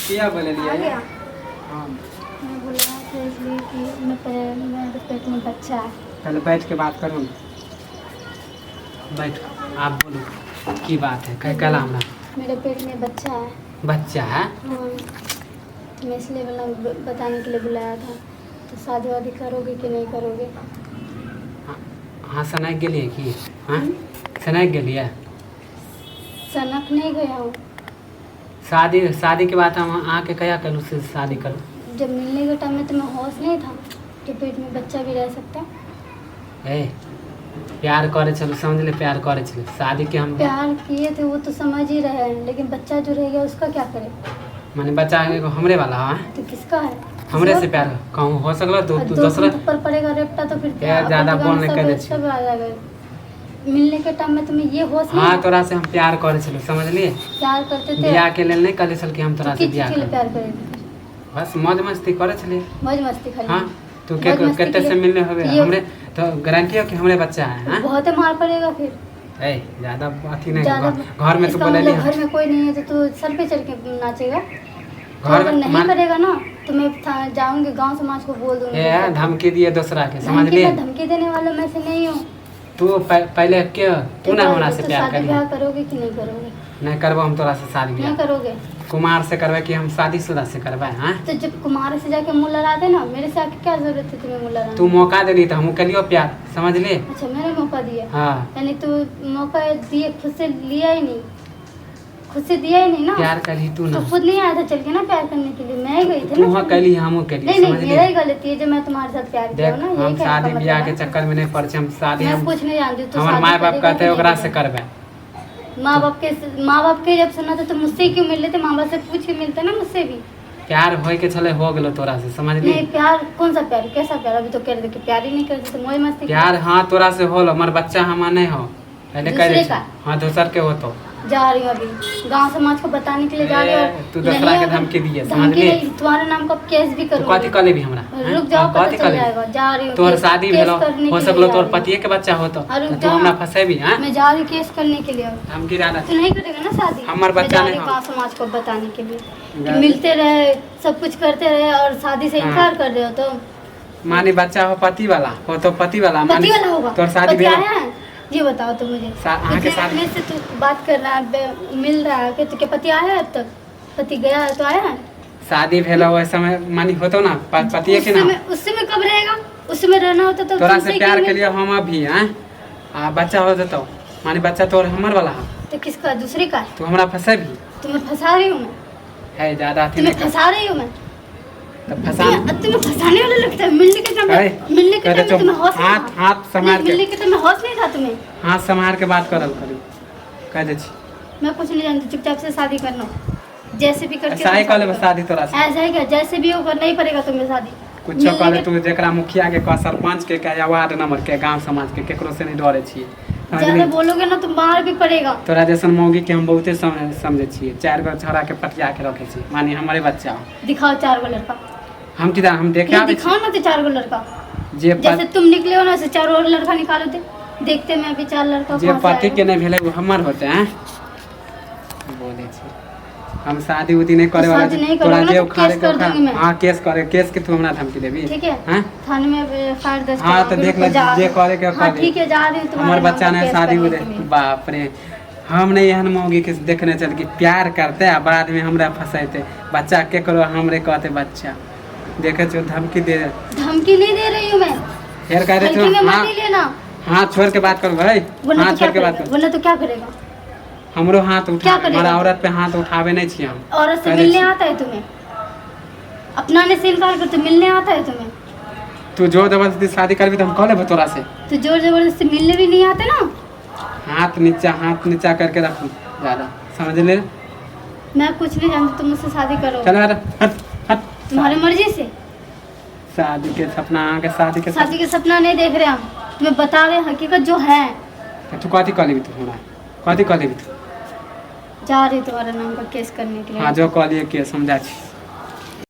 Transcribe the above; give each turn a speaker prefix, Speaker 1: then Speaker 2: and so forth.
Speaker 1: किया बोललियै?
Speaker 2: आ गया।
Speaker 1: हाँ।
Speaker 2: मैं बुलाया था इसलिए कि मैं मेरे पेट में बच्चा है।
Speaker 1: पहले बैठ के बात करू ने, बैठ, आप बोलू की बात है, कह कल हमरा।
Speaker 2: मेरे पेट में बच्चा है।
Speaker 1: बच्चा है?
Speaker 2: हाँ, मैं इसलिए बोला, बताने के लिए बुलाया था। तो शादी वादी करोगे कि नहीं करोगे?
Speaker 1: अहाँ सनकि गेलियै की? हाँ, सनकि गेलियै?
Speaker 2: सनक नहीं गया हूँ।
Speaker 1: शादी, शादी के बात हम अहाँके कहिया कहलहुँ से शादी करू?
Speaker 2: जब मिलने के टाइम में तुम्हें होश नहीं था कि पेट में बच्चा भी रह सकता?
Speaker 1: ए, प्यार करे छलहुँ, समझले? प्यार करे छलहुँ, शादी के हम
Speaker 2: प्यार किए थे वो तो समझ ही रहे हैं, लेकिन बच्चा जो रह गया उसका क्या करें?
Speaker 1: माने बच्चा एगो हमरे वाला है?
Speaker 2: तो किसका है?
Speaker 1: हमरे से प्यार कहूँ हो सकलो तो
Speaker 2: और
Speaker 1: तू
Speaker 2: दो
Speaker 1: दोसरा
Speaker 2: थप्पड़ पड़ेगा रेपटा तो फिर
Speaker 1: यार,
Speaker 2: अपन
Speaker 1: ज्यादा
Speaker 2: दुकान
Speaker 1: बोलने
Speaker 2: सब
Speaker 1: के दै छी।
Speaker 2: सब आ जाएगा। मिलने के टाइम में तुम्हें ये होश
Speaker 1: हाँ,
Speaker 2: नहीं?
Speaker 1: तोरा से हम प्यार करे छलहुँ, समझलिए?
Speaker 2: प्यार करते थे?
Speaker 1: बियाह के लेल नहीं कहले छल कि हम
Speaker 2: तो
Speaker 1: तोरा से
Speaker 2: किस
Speaker 1: बियाह
Speaker 2: चीज के लिए
Speaker 1: करब।
Speaker 2: प्यार करेंगे?
Speaker 1: बस मौज मस्ती करे छलिए।
Speaker 2: मौज मस्ती खाली?
Speaker 1: हाँ, तू के
Speaker 2: मौज मस्ती
Speaker 1: कते
Speaker 2: के
Speaker 1: से
Speaker 2: लिए-
Speaker 1: मिलने होबे?
Speaker 2: ये-
Speaker 1: हमरे तो गारंटी हो कि हमरे बच्चा है? हाँ?
Speaker 2: बहुत मार पड़ेगा फिर।
Speaker 1: ए, ज्यादा अथी नहीं।
Speaker 2: ज्यादा
Speaker 1: घर में तो
Speaker 2: इसका
Speaker 1: बोलली।
Speaker 2: मतलब घर में कोई नहीं है तो तू सर पे चढ़ के नाचेगा? तो
Speaker 1: घर
Speaker 2: अगर
Speaker 1: में
Speaker 2: नहीं करेगा ना तो मैं जाऊंगी, गांव समाज को बोल दूंगी।
Speaker 1: ए, धमकी दिए दोसरा के,
Speaker 2: धमकी
Speaker 1: समझली?
Speaker 2: मैं धमकी देने वालों में से नहीं हूँ।
Speaker 1: तू पहले के तू ना हमरा से
Speaker 2: तो
Speaker 1: प्यार
Speaker 2: शादी
Speaker 1: करी।
Speaker 2: ब्याह करोगे कि नहीं करोगे?
Speaker 1: नहीं करबो हम तोरा से शादी
Speaker 2: नहीं
Speaker 1: ब्याह।
Speaker 2: करोगे?
Speaker 1: कुमार से करबै कि हम शादीशुदा से करबै? हाँ?
Speaker 2: तो जब कुमार से जाके मुँह लड़ा देना, मेरे से आके क्या जरूरत है तुम्हें मुँह लड़ाने?
Speaker 1: तू मौका देली तऽ हमहूँ केलियो प्यार, समझली?
Speaker 2: अच्छा, मैंने मौका दिया?
Speaker 1: हाँ।
Speaker 2: यानी तू मौका दिए, खुद से लिया ही नहीं, खुद से दिया ही नहीं ना?
Speaker 1: प्यार करही तू ना।
Speaker 2: तो खुद नहीं आया था चल के ना प्यार करने के लिए, मैं ही गई थी
Speaker 1: तू
Speaker 2: ना
Speaker 1: हाँ
Speaker 2: चलने।
Speaker 1: कैली, हमहूँ कैली।
Speaker 2: नहीं नहीं,
Speaker 1: समझली?
Speaker 2: मेरा ही गलती है जो मैं तुम्हारे साथ प्यार किया
Speaker 1: देख,
Speaker 2: हूँ ना, यही
Speaker 1: हम
Speaker 2: कहने का
Speaker 1: शादी
Speaker 2: मतलब
Speaker 1: बियाह के
Speaker 2: है।
Speaker 1: चक्कर में नहीं पड़ै छी हम शादी
Speaker 2: मैं
Speaker 1: हम
Speaker 2: कुछ नहीं जानती हूँ, तू
Speaker 1: हमर
Speaker 2: शादी
Speaker 1: माय बाप
Speaker 2: करेगा
Speaker 1: कहते
Speaker 2: कि नहीं
Speaker 1: ओकरा से
Speaker 2: करेगा?
Speaker 1: करबै।
Speaker 2: माँ बाप के जब सुना था तो मुझसे क्यों मिल रहे थे? माँ बाप से पूछ के मिलते ना मुझसे भी।
Speaker 1: प्यार होय के छलै, हो गेलो तोरा से, समझली?
Speaker 2: नहीं, प्यार कौन सा प्यार, कैसा प्यार? अभी तो कह रहे थे कि प्यार ही नहीं करते तो मौज मस्ती।
Speaker 1: प्यार हाँ तोरा से होलो, मगर बच्चा हमार नहीं हो, पहले कह
Speaker 2: दूसरे
Speaker 1: दै छी।
Speaker 2: का?
Speaker 1: हाँ, दोसर के होतो।
Speaker 2: जा रही हूँ अभी गांव समाज को बताने के लिए जा रही हूँ।
Speaker 1: ए,
Speaker 2: और
Speaker 1: तू दोसरा
Speaker 2: नहीं
Speaker 1: के
Speaker 2: अगर-
Speaker 1: धमकी दिए,
Speaker 2: धमकी
Speaker 1: समझली?
Speaker 2: नहीं, तुम्हारे नाम का केस भी
Speaker 1: तू
Speaker 2: करूंगी।
Speaker 1: कथी कह लेबी हमरा? हैं?
Speaker 2: रुक जाओ,
Speaker 1: हाँ,
Speaker 2: पता
Speaker 1: कथी
Speaker 2: चल
Speaker 1: कह लेबी?
Speaker 2: जाएगा। जा रही हूँ
Speaker 1: तोहर शादी
Speaker 2: केस
Speaker 1: भेलो
Speaker 2: करने
Speaker 1: हो
Speaker 2: के
Speaker 1: सकलो
Speaker 2: लिए जा
Speaker 1: तोहर
Speaker 2: रही हूँ।
Speaker 1: पतिए के बच्चा होतो
Speaker 2: और रुक
Speaker 1: तऽ तू
Speaker 2: जाओ।
Speaker 1: हमरा फसेबी? हाँ?
Speaker 2: मैं जा रही हूँ केस करने के लिए अब।
Speaker 1: धमकी ज्यादा।
Speaker 2: तू नहीं करेगा ना शादी?
Speaker 1: हमार
Speaker 2: मैं
Speaker 1: बच्चा
Speaker 2: जा
Speaker 1: नहीं
Speaker 2: रही हूँ
Speaker 1: हो।
Speaker 2: गाँव समाज को बताने के लिए कि
Speaker 1: जा-
Speaker 2: मिलते रहे, सब कुछ करते रहे और शादी से
Speaker 1: हाँ।
Speaker 2: इनकार कर रहे हो तो
Speaker 1: माने बच्चा हो पति वाला हो तो पति वाला
Speaker 2: पति
Speaker 1: माने
Speaker 2: वाला होगा?
Speaker 1: तोहर शादी
Speaker 2: पति
Speaker 1: भेल?
Speaker 2: आया है ये बताओ तो मुझे।
Speaker 1: अहाँके
Speaker 2: इतने
Speaker 1: शादी-
Speaker 2: में से तू बात कर रहा है, मिल रहा है कि तो क्या पति आया है अब तक? पति गया है तो आया है?
Speaker 1: शादी भेल ओहि समय मानी होतो ना पतिए के
Speaker 2: उस
Speaker 1: ना।
Speaker 2: समय, उस समय कब रहेगा? उस समय रहना होता तो
Speaker 1: तोरा
Speaker 2: तुमसे
Speaker 1: से प्यार
Speaker 2: क्यों
Speaker 1: के लिए हम अभी हैं आ बच्चा हो जतो, माने बच्चा तोर हमर वाला है।
Speaker 2: तो किसका, दूसरे का है?
Speaker 1: तू हमरा फसेबी?
Speaker 2: तुम्हें फंसा रही हूँ मैं?
Speaker 1: है ज्यादा अथी
Speaker 2: तुम्हें
Speaker 1: नहीं कर।
Speaker 2: फंसा रही हूँ मैं?
Speaker 1: तऽ फंसा।
Speaker 2: तुम्हें फंसाने वाला लगता है। मिलने के टाइम
Speaker 1: अरे,
Speaker 2: मिलने के
Speaker 1: कहते
Speaker 2: टाइम में तुम्हें होश नहीं
Speaker 1: हाथ
Speaker 2: था।
Speaker 1: हाथ
Speaker 2: नहीं,
Speaker 1: सम्हार के
Speaker 2: मिलने के टाइम में होश नहीं था तुम्हें।
Speaker 1: हाथ सम्हार के बात करल करू, कह दै छी।
Speaker 2: मैं कुछ नहीं जानती, चुपचाप से शादी करना, जैसे भी करके
Speaker 1: ऐसा ही
Speaker 2: तुम
Speaker 1: कह लेबै
Speaker 2: करो।
Speaker 1: शादी तोरा से।
Speaker 2: ऐसा ही क्या, जैसे भी हो करना ही पड़ेगा तुम्हें शादी।
Speaker 1: कुछो
Speaker 2: मिलने
Speaker 1: कह ले
Speaker 2: के-
Speaker 1: तू, जेकरा मुखिया के कह, सरपंच के कह या वार्ड नंबर के, गांव समाज के, केकरो से नहीं डरे छियै,
Speaker 2: ज्यादा
Speaker 1: समझली?
Speaker 2: बोलोगे ना तो मार भी पड़ेगा।
Speaker 1: तोरा जैसन मौगी के हम बहुते समझै छियै, चारि गो छोड़ा के पटिया के रखै छी, माने हमरे बच्चा हो।
Speaker 2: दिखाओ चार गो लड़का।
Speaker 1: हम की हम देखे
Speaker 2: नहीं,
Speaker 1: आबै छी।
Speaker 2: दिखाओ ना तो चार गो लड़का।
Speaker 1: जे
Speaker 2: जैसे तुम निकले हो ना वैसे चार और लड़का निकालो दे, देखते मैं अभी चार लड़का
Speaker 1: जे
Speaker 2: कहाँ से
Speaker 1: पति
Speaker 2: आएगा।
Speaker 1: के नहीं भेलै ओ हमर होतै। हैं, बोलै छी हम शादी उदी नहीं करे
Speaker 2: तो
Speaker 1: वाला
Speaker 2: शादी
Speaker 1: छी।
Speaker 2: नहीं
Speaker 1: तोरा
Speaker 2: करोगे ना
Speaker 1: जे
Speaker 2: तो
Speaker 1: उखाड़े
Speaker 2: केस
Speaker 1: के
Speaker 2: कर
Speaker 1: उखाड़।
Speaker 2: दूंगी मैं।
Speaker 1: हाँ, केस करे, केस के तू हमरा धमकी देबी?
Speaker 2: ठीक है।
Speaker 1: हैं?
Speaker 2: थाने में एफ I R दर्ज
Speaker 1: हाँ, तो
Speaker 2: कराऊंगी,
Speaker 1: देख ले,
Speaker 2: रुको, जा
Speaker 1: जे
Speaker 2: रही हूँ।
Speaker 1: करे के
Speaker 2: हाँ
Speaker 1: कर ले।
Speaker 2: ठीक है, जा रही हूँ तुम्हारे
Speaker 1: हमर
Speaker 2: नाम
Speaker 1: बच्चा
Speaker 2: का
Speaker 1: ने
Speaker 2: केस
Speaker 1: शादी
Speaker 2: करने
Speaker 1: उदी
Speaker 2: के लिए।
Speaker 1: बाप रे, हम नहीं एहन मौगी के देखने चल कि प्यार करते आ बाद में हमरा फंसेते, बच्चा के करो हमरे कहते बच्चा, देखे छो धमकी दे।
Speaker 2: धमकी नहीं दे रही हूँ मैं।
Speaker 1: फेर कह रहे
Speaker 2: हल्के में
Speaker 1: छो
Speaker 2: मत
Speaker 1: हाँ
Speaker 2: ही लेना।
Speaker 1: हाथ छोड़ के बात करू भाई।
Speaker 2: वरना
Speaker 1: हाथ
Speaker 2: तो क्या
Speaker 1: छोड़ के बात
Speaker 2: करेगा?
Speaker 1: करू।
Speaker 2: वरना तो क्या करेगा?
Speaker 1: हमरो हाथ उठा
Speaker 2: क्या करेगा?
Speaker 1: हमारा औरत पे हाथ उठावे नहीं छियै हम।
Speaker 2: औरत से
Speaker 1: कह दै
Speaker 2: मिलने
Speaker 1: छी।
Speaker 2: आता है तुम्हें? अपनाने से इनकार करते, मिलने आता है तुम्हें?
Speaker 1: तू जोर जबरदस्ती शादी करबी तऽ हम कऽ लेबो तोरा से।
Speaker 2: तो जोर जबरदस्ती मिलने भी नहीं आते ना।
Speaker 1: हाथ नीचा करके रखू ज्यादा, समझ ले।
Speaker 2: मैं कुछ नहीं जानती, तुम मुझसे शादी करो।
Speaker 1: चल हट हट हट।
Speaker 2: तुम्हारी मर्जी से।
Speaker 1: शादी के सपना, अहाँके शादी के
Speaker 2: शादी के सपना नहीं देख रहे हम, तुम्हें बता रहे हैं हकीकत जो है।
Speaker 1: सपना। तू कथी कऽ लेबी? तू हमरा कथी कऽ लेबी तू?
Speaker 2: जा रही तुम्हारे नाम का केस करने के लिए।
Speaker 1: हाँ, जो कऽ लिए केस, हम जाइ छी।